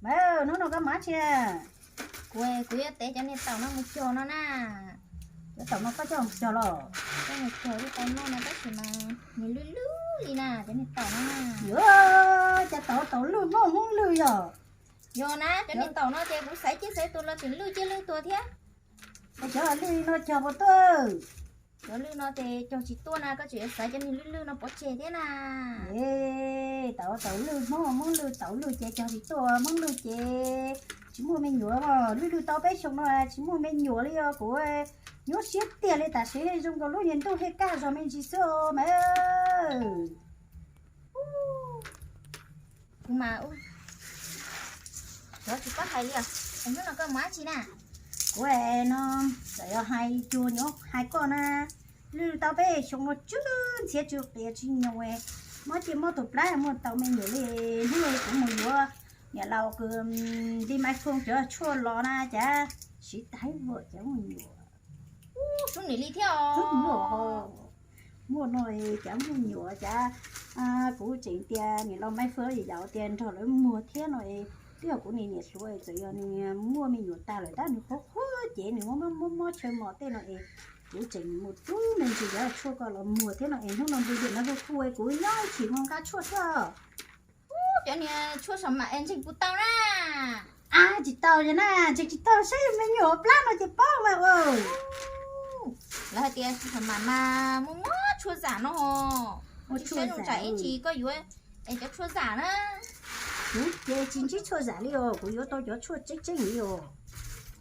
Maiv, hnub no koj mus dab tsi na? Kuv, kuv yuav tev cov niag taum no mus cog no na. Cov taum no koj coj mus cog los? Coj mus cog li tau noj no tab sis mas nws lwj lwj li na, cov niag taum no na. Yuav, cov taum, taum lwj Hmoob, Hmoob lwj yog? Yog na, cov niag taum no ces kuv xaiv ciaj xaiv tuag los tseem lwj ciaj lwj tuag thiab. Es cov lwj no cog puas tuaj? Cov lwj no ces cog tsis tuaj na, koj tseem yuav xaiv cov niag lwj lwj no pov tseg thiab na. Es taum, taum lwj Hmoob, Hmoob lwj, taum lwj ces cog tsis tuaj, Hmoob lwj ces tsis muaj me nyuam. Lwj lwj tau peb xyoo no tsis muaj me nyuam li os. Kuv nyuaj siab tiag li, tam sim zoo nkaus lub niag ntuj thiaj kaj zog me ntsis xwb os mas. Kuv mas, kuv tsis paub hais li os. Es hnub no koj mus dab tsi na? Kuv no txawm yog hais cuag nyuam hais koj na, lwj tau peb xyoo no tsw ntxhiab tsw qias tsw nyoos, mob ciaj mob tus plab muaj tau me nyuam li. Hnub no kuv mus yuav niam laus kws Li Maiv Fooj cov tshuaj los na cas siv tag ib vuag cas muaj nyuam. Ub, sub nim li thiab os. Muaj no cas muaj nyuam cas. Kuv tseem tias niam laus Maiv Fooj yaum tias nrog lawv muag thiab no es, twb yog kuv niam hluas txawm yog nws muaj me nyuam tag lawm tab nws qhuav qhuav ces nws muab mob mob chaw mos tej no es, kuv tseem mus rub me ntsis cov tshuaj ko los muag thiab no es hnub no ntu dim no kuj kuj kuv nyob ib chim mus nqa tshuaj thiab. Ub, cov niag tshuaj saum mam es ntseeg puas tau na? Ab, tsis tau na, ntseeg tsis tau saib yog me nyuam plab no ces paub mas. Lawv hais tias saum mam mas muaj muaj tshuaj zam no, tsis saib zoo tsam ib ntsis koj yuav es cov tshuaj zam na. Kuv ces tsis ntsib tshuaj zam li os, kuv yuav tau cov tshuaj tseeb tseeb li os.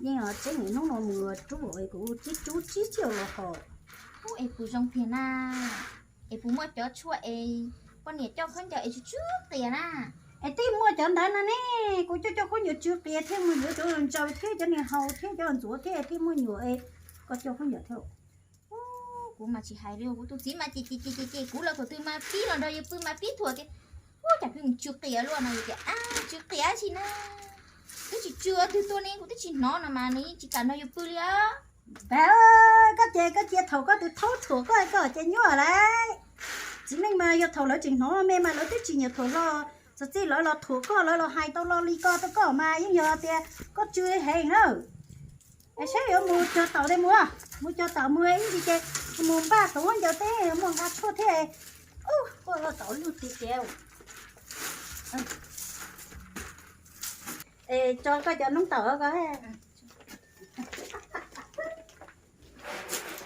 Yeej tseeb, hnub no mus rub es kuv tib rub tib txhij los haus. Ub, es puas zoo tiag na? Es puas muaj cov tshuaj es poj niam coj khaub ncaws es tsw tsw qias na? Es twb muaj cov ntawd no ne, kuv coj coj khaub ncaws tsw qias thiaj muaj nyuam, cov ntsaws thiab cov niag haus thiab cov ntxuav thiab thiaj muaj nyuam es koj coj khaub ncaws thiab. Ub, kuv mas tsis hais li, kuv tus txiv mas ces ces ces ces kuv los thaum twg mas pib los nrog yus pw mas pib thuam tias, ub, cas peb mus tsw qias luaj no, yus tias, ab, tsw qias tsi na, twb tsis tsw twg tuaj ne, kuv twb tsis hnov no mas nws yeej tsis kam nrog yus pw li os. Pab, koj ces koj cia thaum koj tus thaub thuam koj, koj ces nyuaj lawm. Txiv neej mas yog thaum lawv tseem hnov me mas lawv twb tsis nyiam thuam hlo, txog txij lawv los thuam koj, lawv los hais tau lo li ko rau koj mas yeej yog tias koj tsw heev na. Es saib yuav mus cog taum li mus, mus cog taum mus ib ntsis ces mus npaj tus khaub ncaws teb muaj nqa tshuaj thiab. Ub, koj taum lwj tiag tiag. Es tso koj cov noob taum ko.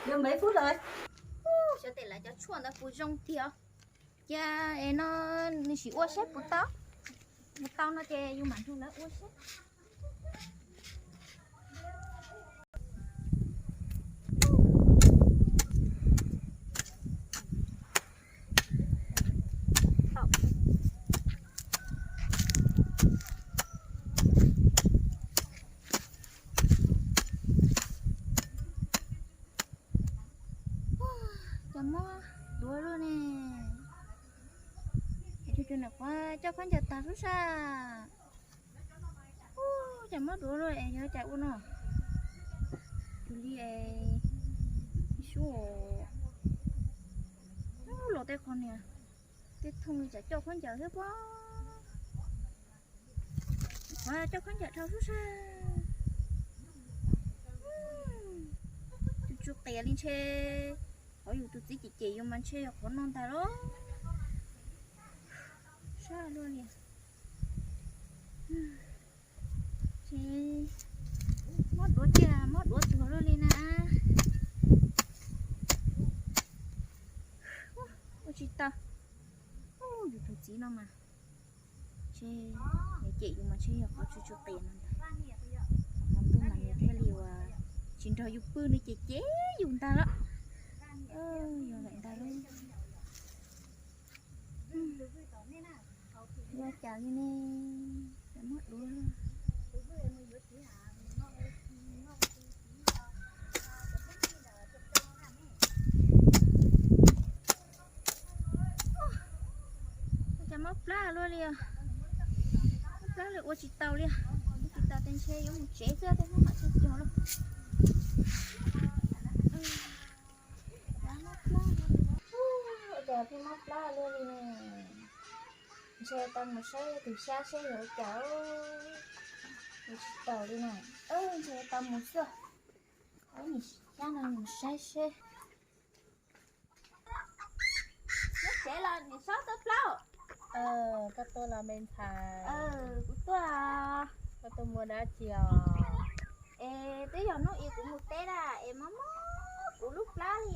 Yuav npev pub lawm. Xyov tej lawv cov tshuaj ntawd puas zoo tiag. Cia es no nws sim ua saib puas tau. Yog tau no ces yus mam nrog lawv ua saib. Cas mob duav luaj ne. Tus tus nam qhuav coj khaub ncaws tag lub sab. Ub, cas mob duav luaj es yog cas ua no. Tus li es sub los tej qhov niag tej thooj li tsam coj khaub ncaws thiab pob. Qhov coj khaub ncaws dhau sub sab. Tus tsw qias li ntshe, qhov yus tus txiv cem cem yus mas ntshe yog qhov no ntag lauj. Sab luaj li. Ces mob duav tiag, mob duav tuag luaj li na. Ua tsis tau. Yus tus txiv no mas ntshe nws cem yus mas ntshe yog qhov tsw tsw qias no ntag. Qhov ntuj mas nws thiaj li uas tsis nrog yus pw, nws cem cem yus ntag lawm. Yog lawm ntag lauj. Ua cas li ne, cas mob duav. Ua cas mob plab luaj li os. Mob plab li ua tsis tau li. Ua tsis tau ces ntshe yuav mus tsev xwb, tej hnub mam txog cog lauj. Ua cas pheej mob plab luaj li ne. Ntshe tau mus saib tus xyab seb yuav ua cas, yuav tsis taus li na. Ntshe tau mus xwb. Nim xyab no mus saib seb. Nyob tsev los niam Saub tuaj plaub? Koj tuaj los me ntxhais? Kuv tuaj. Koj tuaj muaj dab tsi os? Es twb yog hnub ib kuv mus teb na, es mob mob kuv lub plab li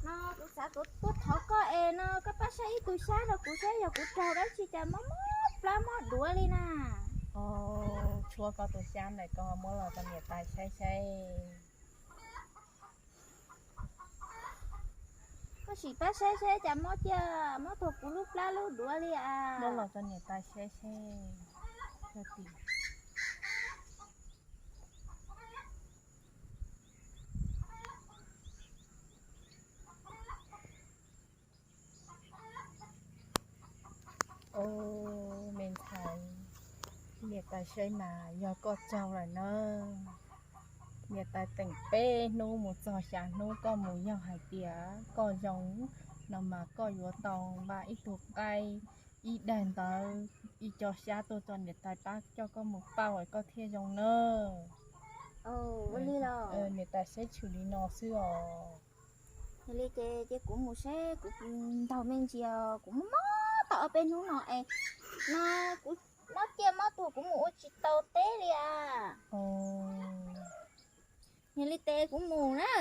no, kuv xav tuaj thov koj es no koj pab saib ib tug xyab rau kuv saib yog kuv raug dab tsi cas mob mob plab mob duav li na. Tshuab koj tus xyab ntawm koj muab los rau niam tais saib saib. Koj sim pab saib saib cas mob ciaj mob tuag kuv lub plab lub duav li as. Muab los rau niam tais saib saib. Au, me ntxhais, niam tais saib mas yog koj raug lawm na. Niam tais teem peb hnub mus txog xya hnub koj mus, yog hais tias koj zoo no mas koj yuav tau npaj ib tug qaib, ib daim ntawv, ib co xyab tuaj rau niam tais pab coj koj mus pauj koj thiaj zoo na. Niam tais saib tshwm li no xwb os. Yog li ces cia kuv mus seb, kuv ntaug me ntsis, kuv mob mob tau ob peb hnub no es no kuv mob ciaj mob tuag kuv mus ua tsis tau teb li as. Yog li ces kuv mus na.